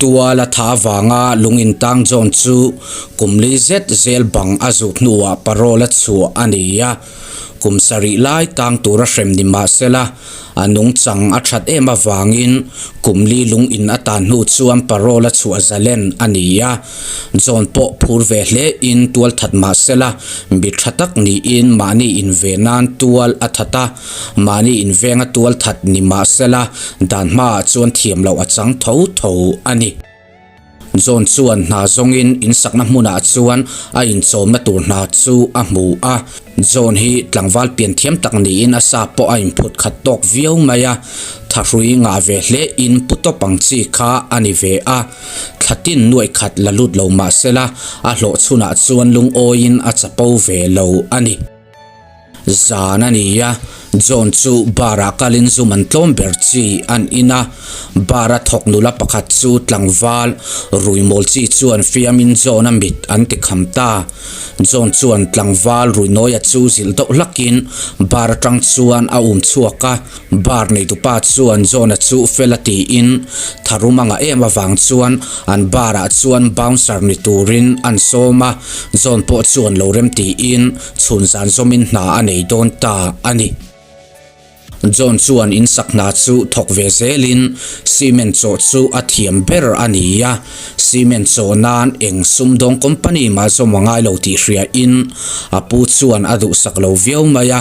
Tual a tha avanga lung intang John chu kum li zet zel bang a zut hnuah parole a chhuah a ni a. Kum sarih lai tang tura hrem ni mah sela, a nungchang a that em avangin kum li lung in a tan hnu chuan parole a chhuah zalen a ni a. John pawh phur ve hle in tual that mah sela, mi tha tak niin mahni inve nan tual a that a. Mahni invenga tual that ni mah sela, dan hmaah chuan thiam loh a chang tho tho a ni. John chuan hna zawngin insakna hmunah chuan a inchawmna tur hna chu a hmu a. John hi tlangval pian thiam tak niin a sa pawh a inphut khat tawk viau mai a, thahrui ngah ve hle in pu tawp ang chi kha a ni ve a. Thla tin nuaih khat la lut lo mah sela, a hlawh chhunah chuan lungawiin a chapo ve lo a ni. Zan a ni a, John chu bar ah kalin zum an tlawm ber chi an in a, bar a thawk nula pakhat chu tlangval rui mawl chi chuan fiamin John a mit an ti kham ta. John chuan tlangval rui nawia chu zilh deuh hlakin bar atang chuan a um chhuak a, bar neitupa chuan John a chu fel a tiin tharum a ngah em avang chuan an bar ah chuan bouncer ni turin an sawm a, John pawh chuan lo rem tiin Chhun zan zawmin hna a nei dawn ta a ni. John chuan in sak hna chu thawk ve zelin cement chawh chu a thiam ber a ni a, cement chawh nan eng sumdawng company mah zawm a ngai lo tih hria in a pu chuan a duhsak lo viau mai a,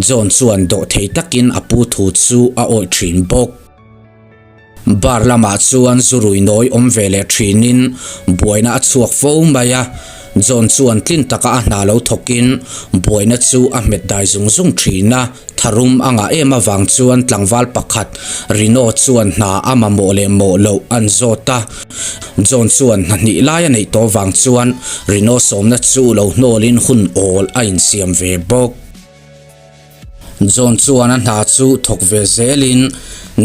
John chuan dawhthei takin a pu thu chu a awih thin bawk. Bar lamah chuan zu rui nawi awm ve leh thinin buaina a chhuak fo mai a, John chuan tlin taka a hna lo thawkin buaina chu a hmet dai zung zung thin a, tharum a ngah em avang chuan tlangval pakhat Rino chuan hna a mamawh leh mawh loh an zawt a, John chuan hna hnih lai a neih tawh vang chuan Rino sawmna chu lo hnawlin hun awl a insiam ve bawk. John chuan a hna chu thawk ve zelin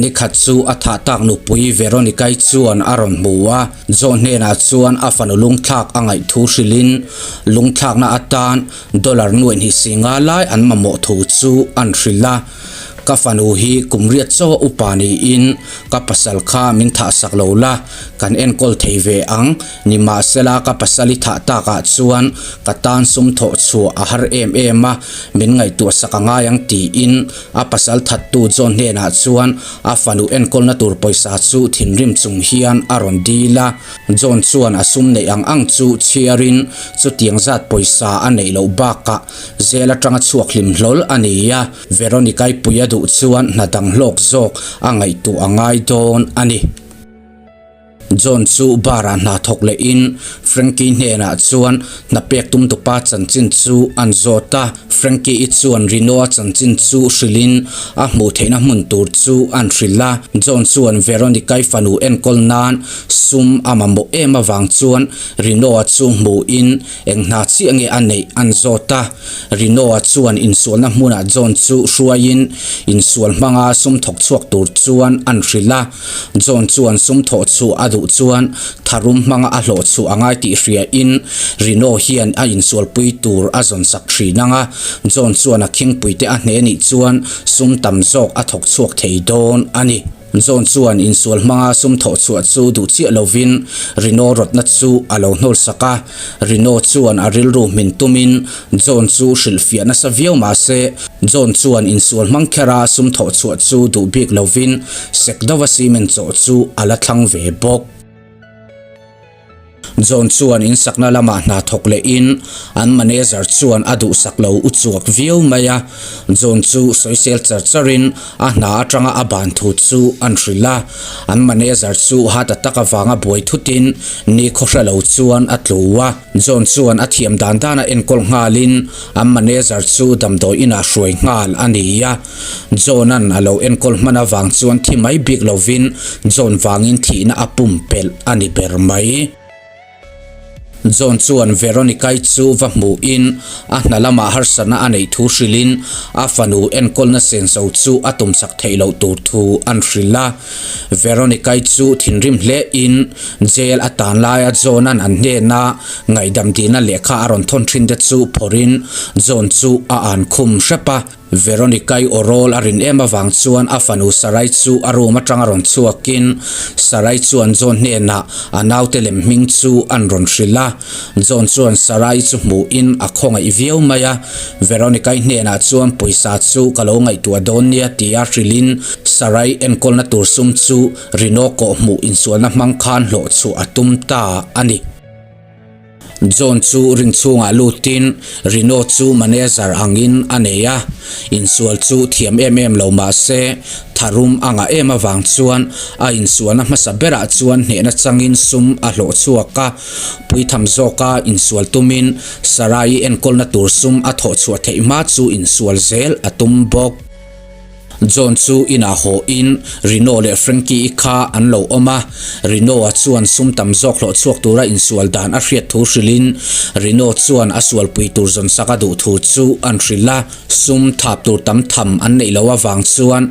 nikhat chu a thah tak nupui Veronica-i chuan a rawn hmu a. John hnenah chuan a fanu lungthlak a ngaih thu hrilhin lungthlakna atan dollar nuaih hnih si nga lai an mamawh thu chu an hrilh a. Ka fanu hi kum riat chaw upa niin ka pasal kha min thah sak lo la, kan enkawl thei ve ang. Nimahsela ka pasal i thah takah chuan ka tan sum thawh chhuah a har em em a, min ngaihtuah sak a ngai ang tiin a pasal thattu John hnenah chuan a fanu enkawlna tur pawisa chu thinrim chung hian a rawn dil a. John chuan a sum neih ang ang chu chhiarin chutiang zat pawisa a neih loh bakah zel atanga chhuak hlim hlawl a ni a, Veronica-i pui a duh chuan hna dang hlawk zawk a ngaihtuah a ngai dawn a ni. John chu bar ah hna thawk leh in Frankie hnenah chuan hna pek tum tupa chanchin chu an zawt a. Frankie i chuan Rino a chanchin chu hrilh in a hmuh theihna hmun tur chu an hrilh a. John chuan Veronica-i fanu enkawl nan sum a mamawh em avang chuan Rino a chu hmuh in Eng hna chiah nge a neih an zawt a, Rinoa chuan insualna hmunah John chu hruaiin insual hmanga sum thawk chhuak tur chuan an hrilh a. John chuan sum thawh chhuah a duh chuan tharum hmanga a hlawh chhuah a ngai tih hriain Rino hian a insualpui tur a zawn sak thin ang a, John chuan a khingpuite a hne nih chuan sum tam zawk a thawk chhuak thei dawn a ni. John chuan insual hmanga sum thawh chhuah chu duh chiah lovin Rino rawtna chu a lo hnawl sak a. Rino chuan a rilru hmin tumin John chu hrilhfiah nasa viau mah se, John chuan insual hmang khera sum thawh chhuah chu duh bik lovin sek deuha cement chawh chu a la thlang ve bawk. John chuan in sakna lamah hna thawk lehin an manager chuan a duhsak lo u chuak viau mai a. John chu sawisel char charin a hna atanga a ban thu chu an hrilh a. An manager chu heart attack avanga buai thutin ni khawhre lo chuan a tlu a. John chuan a thiam dan dana enkawl nghalin an manager chu damdawi inah hruai nghal a ni a. John-a'n a lo enkawl hman avang chuan thi mai bik lovin John vangin thihna a pumpelh a ni ber mai. John chuan Veronica-i chu va hmuhin a hna lamah harsatna a neih thu hrilhin a fanu enkawlna senso chu a tumsak theih loh tur thu an hrilh a. Veronica-i chu thinrim hlein jail a tan laia John-a'n an hnena ngaihdam dihna lehkha a rawn thawn thin te chu phawrhin John chu a an khum hrep a. Veronica-i aw rawl a rin em avang chuan a fanu Sarai chu a room atanga rawn chhuakin Sarai chuan John hnenah a naute lem hming chu an rawn hrilh a. John chuan Sarai chu hmuhin a khawngaih viau mai a, Veronica-i hnenah chuan pawisa chu ka lo ngaihtuah dawn nia tia hrilhin Sarai enkawlna tur sum chu Rino kawhhmuh insualna hmang khan hlawh chhuah a tum ta a ni. John chu ring chhungah lutin Rino chu manager angin a nei a, insual chu thiam em em lo mah se tharum a ngah em avang chuan a insualna hmasa berah chuan hnehna changin sum a hlawh chhuak a, puitham zawka insual tumin Sarai enkawlna tur sum a thawh chhuah theih hma chu insual zel a tum bawk. John chu inah haw in Rino leh Frankie-i kha an lo awm a, Rino-a chuan sum tam zawk hlawh chhuak tura insual dan a hriat thu hrilhin Rino chuan a sualpui tur zawn sak a duh thu chu an hrilh a. Sum thap tur tam tham an neih loh avang chuan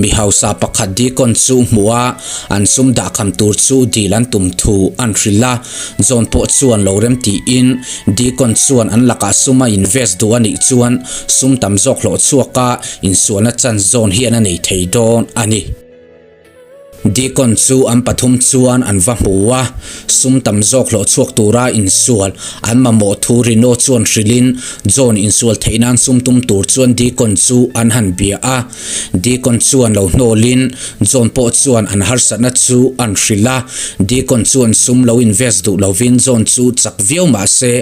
mi hausa pakhat Deacon chu hmuh a, an sum dahkham tur chu dil an tum thu an hrilh a. John pawh chuan lo rem tiin Deacon chuan an lakah sum a invest duh a nih chuan sum tam zawk hlawh chhuak a insualna chance zawn hian a nei thei dawn a ni. Deacon chu an pathum chuan an va hmu a, sum tam zawk hlawh chhuak tura insual an mamawh thu Rino chuan hrilhin John insual theih nan sum tum tur chuan Deacon chu an han bia a. Deacon chuan lo hnawlin John pawh chuan an harsatna chu an hrilh a, Deacon chuan sum lo invest duh lovin John chu chak viau mah se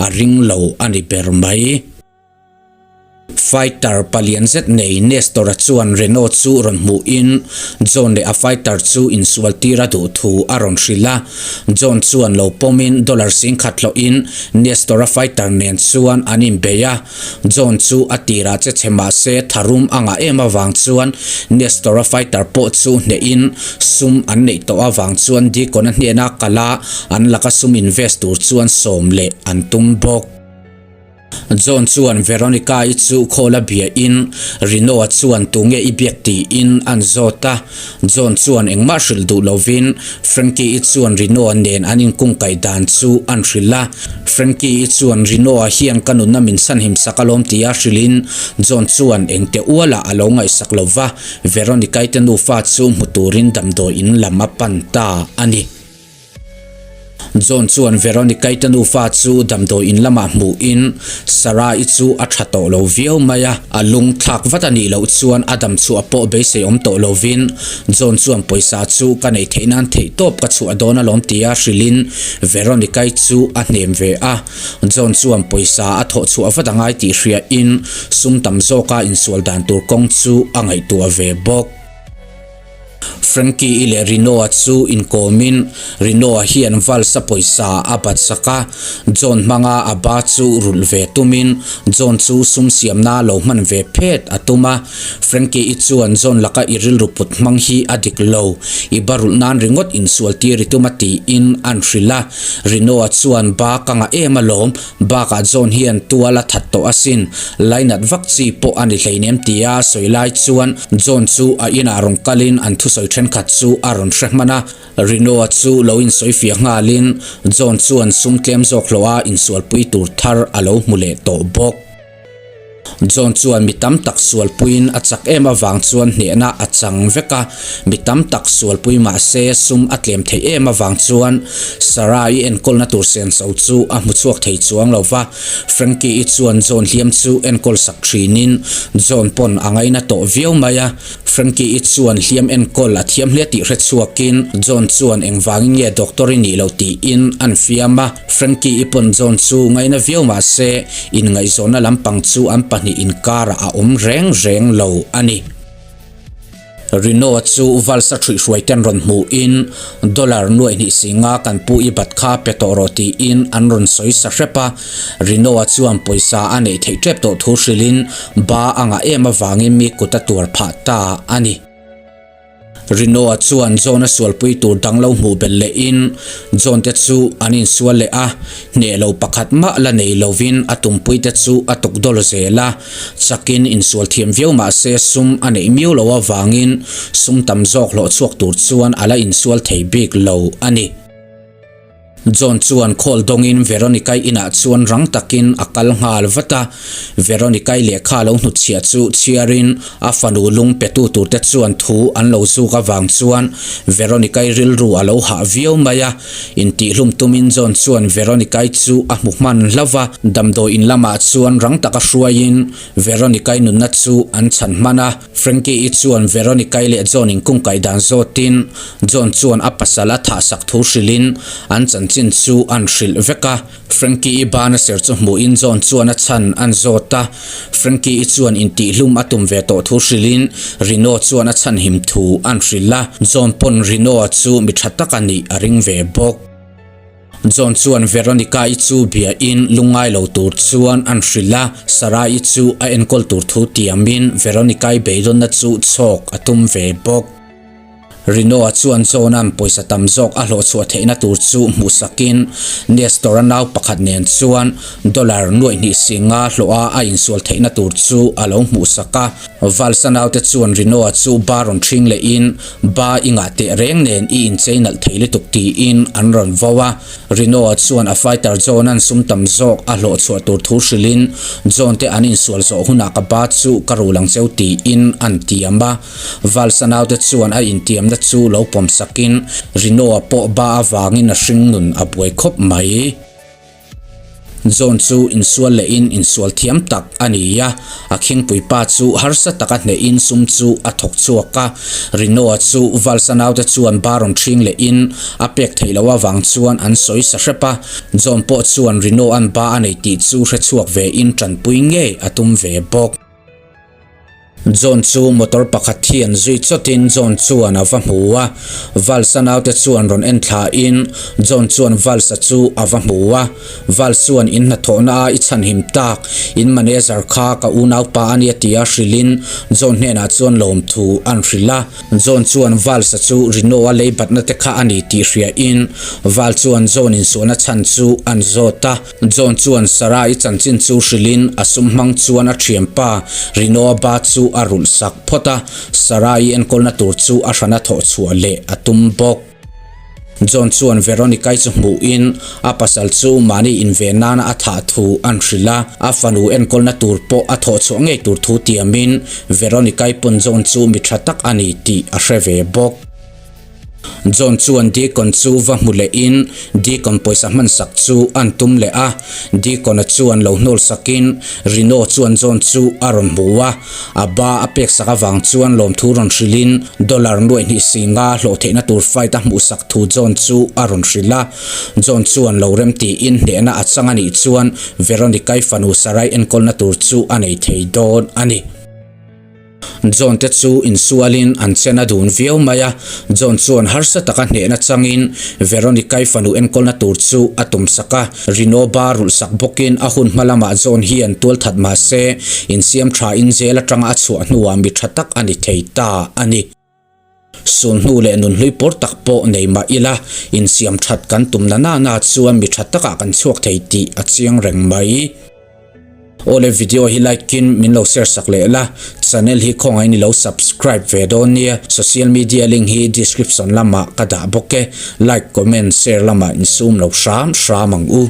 a ring lo a ni ber mai. Fighter palian zet nei Nestor-a chuan Renault chu rawn hmuhin John leh a fighter chu insual tir a duh thu a rawn hrilh a. John chuan lo pawmin dollar singkhat hlawhin Nestor-a fighter nen chuan an inbei a. John chu a tirah che chhe mah se tharum a ngah em avang chuan Nestor-a fighter pawh chu hnehin sum an neih tawh avang chuan Deacon-a hnena kal a, an laka sum invest tur chuan sawm leh an tum bawk. John chuan Veronica-i chu call a bia in Rino-a chuan tunge i biak tiin an zawt a, John chuan engmah hrilh duh lovin Frankie-i chuan Rino-a nen an inkungkaih dan chu an hrilh a, Frankie-i chuan Rino-a hian ka nunna min chhanhim sak alawm tia hrilhin John chuan engte ualah a lo ngaihsak lova, Veronica-i te nufa chu hmu turin damdawi in lam a pan ta a ni. John chuan Veronica-i te nufa chu damdawi in lamah hmuhin Sarah-i chu a tha tawh lo viau mai a, a lung thlak vat a nih loh chuan a dam chhuah pawh beisei awm tawh lovin John chuan pawisa chu ka neih theih nan theih tawp ka chhuah dawn alawm tia hrilhin Veronica-i chu a hnem ve a. John chuan pawisa a thawh chhuah vat a ngai tih hriain sum tam zawka insual dan tur kawng chu a ngaihtuah ve bawk. Frankie-i leh Rino-a chu inkawmin Rino-a hian Valsa pawisa a bat sak a, John hmanga a ba chu rulh ve tumin John chu sum siamna lo hman ve phet a tum a. Frankie-i chuan John laka i rilru put hmang hi a dik lo, i ba rulh nan ringawt insual tir i tum a tiin an hrilh a. Rino-a chuan ba ka ngah em alawm, Bakah John hian tual a that tawh asin, lainat vak chi pawh a ni hleinem tia sawi lai chuan John chu a inah rawn kalin an thusawi thenkhat chu a rawn hre hman a. Rino-a chu lo insawifiah nghalin John chuan sum tlem zawk hlawh a insualpui tur thar a lo hmu leh tawh bawk. John chuan mi tam tak sualpuiin a chak em avang chuan hnehna a chang vek a, mi tam tak sualpui mah se sum a tlem theih em avang chuan Sarah-i enkawlna tur senso chu a hmu chhuak thei chuang lo va. Frankie-i chuan John hliam chu enkawl sak thinin John pawn a ngaina tawh viau mai a. Frankie-i chuan hliam enkawl a thiam hle tih hre chhuakin John chuan engvangin nge doctor i nih loh tiin an fiam a. Frankie-i pawn John chu ngaina viau mah se inngaihzawnna lampang chu an pahnih inkarah a awm reng reng lo a ni. Rino-a chu Valsa ṭhuihhruaiten rawn hmuhin dollar nuaih hnih singa kan pu i bat kha pe tawh rawh tiin an rawn sawi sa hrep a. Rino-a chuan pawisa a neih theih ṭep tawh thu hrilhin ba a ngah em avangin mi kut a tuar phah ta a ni. Rino-a chuan John-a sualpui tur dang lo hmuh belh lehin John te chu an insual leh a, hneh lo pakhat mah la nei lovin a tumpui te chu a tuk dawl zel a. Chakin insual thiam viau mah se sum a neih miau loh avangin sum tam zawk hlawh chhuak tur chuan a la insual thei bik lo a ni. John chuan call dawngin Veronica-i inah chuan rang takin a kal nghal vat a. Veronica-i lehkha lo hnutchhiah chu chhiarin a fanu lung petu turte chuan thu an lo zuk avang chuan Veronica-i rilru a lo hah viau mai a. Intihlum tumin John chuan Veronica-i chu a hmu hman hlauh va, damdawi in lamah chuan rang taka hruaiin Veronica-i nunna chu an chhan hman a. Frankie-i chuan Veronica-i leh John inkungkaih dan zawtin John chuan a pasal a thahsak thu hrilhin an chanchin chu an hrilh vek a. Frankie-i bana ser chu hmuhin John chuan a chhan an zawt a. Frankie-i chuan intihlum a tum ve tawh thu hrilhin Rino chuan a chhanhim thu an hrilh a. John pawn Rino-a chu mi tha tak a nih a ring ve bawk. John chuan Veronica-i chu biain lungngai lo tur chuan an hrilh a, Sarah-i chu a enkawl tur thu tiamin Veronica-i beidawnna chu chhawk a tum ve bawk. Rino-a chuan John-a'n pawisa tam zawk a hlawhchhuah theihna tur chu hmuhsakin Nestor-a nau pakhat nen chuan dollar nuaih hnih singa hlawha a insual theihna tur chu a lo hmuhsak a. Valsa naute chuan Rino-a chu ba rawn ṭhing lehin, Ba i ngah teh reng nen i inchei nalh thei lutuk tiin an rawn vo a. Rino-a chuan a fighter John-a'n sum tam zawk a hlawh chhuah tur thu hrilhin, John te an insual zawh hunah ka ba chu ka rul ang cheu tiin an tiam a. Valsa naute chuan a intiamna chu lo pawm sakin Rino-a pawh ba avangin a hring nun a buai khawp mai. John chu insual lehin insual thiam tak a ni a, a khingpui pa chu harsa taka hnehin sum chu a thawk chhuak a. Rinoa chu Valsa naute chuan ba rawn ṭhing lehin a pek theih loh avang chuan an sawi sa hrep a. John pawh chuan Rinoa'n ba a nei tih chu hre chhuak vein ṭanpui ngei a tum ve bawk. John chu motor pakhat hi an zui chawtin John chuan a va hmu a, Valsa naute chuan rawn en thlain John chuan Valsa chu a va hmu a, Vals chuan in hnathawhna a i chhanhim tak, in manager kha ka unaupa a nia tia hrilhin John hnenah chuan lawmthu an hrilh a. John chuan Valsa chu Rino-a leibatna te kha a ni tih hriain Val chuan John insualna chhan chu an zawt a. John chuan Sarah-i chanchin chu hrilhin a sum hmang chuan a thianpa Rinoa ba chu a rulh sak phawt a, Sarah-i enkawlna tur chu a hrana thawh chhuah leh a tum bawk. John chuan Veronica-i chu hmuhin a pasal chu mahni inve nana a thah thu an hrilh a, a fanu enkawlna tur pawh a thawh chhuah ngei tur thu tiamin Veronica-i pawn John chu mi tha tak a ni tih a hre ve bawk. John chuan Deacon chu va hmu lehin Deacon pawisa hmansak chu an tum leh a, Deacon-a chuan lo hnawl sakin Rino chuan John chu a rawn hmu a, a ba a peksak avang chuan lawmthu rawn hrilhin dollar nuaih hnih singa hlawh theihna tur fight a hmuhsak thu John chu a rawn hrilh a. John chuan lo rem tiin hnehna a chang a nih chuan Veronica-i fanu Sarai enkawlna tur chu a nei thei dawn a ni. John te chu insualin an chen a dun viau mai a, John chuan harsa taka hnehna changin Veronica-i fanu enkawlna tur chu a tumsak a, Rino ba rulhsak bawkin a hun hma lamah John hian tualthat mah se insiam thain jail atanga a chhuah hnuah mi tha tak a ni thei ta a ni. Sun hnu leh nun hlui pawr tak pawh nei mah ila, insiam that kan tum na nana chuan mi tha takah kan chhuak thei tih a chiang reng mai. Awle video hi like in min lo share sak leh la, channel hi khawngaih in i lo subscribe ve dawn nia, social media link hi description lamah ka dah bawk e, like comment share lamah insum lo hram hram ang u.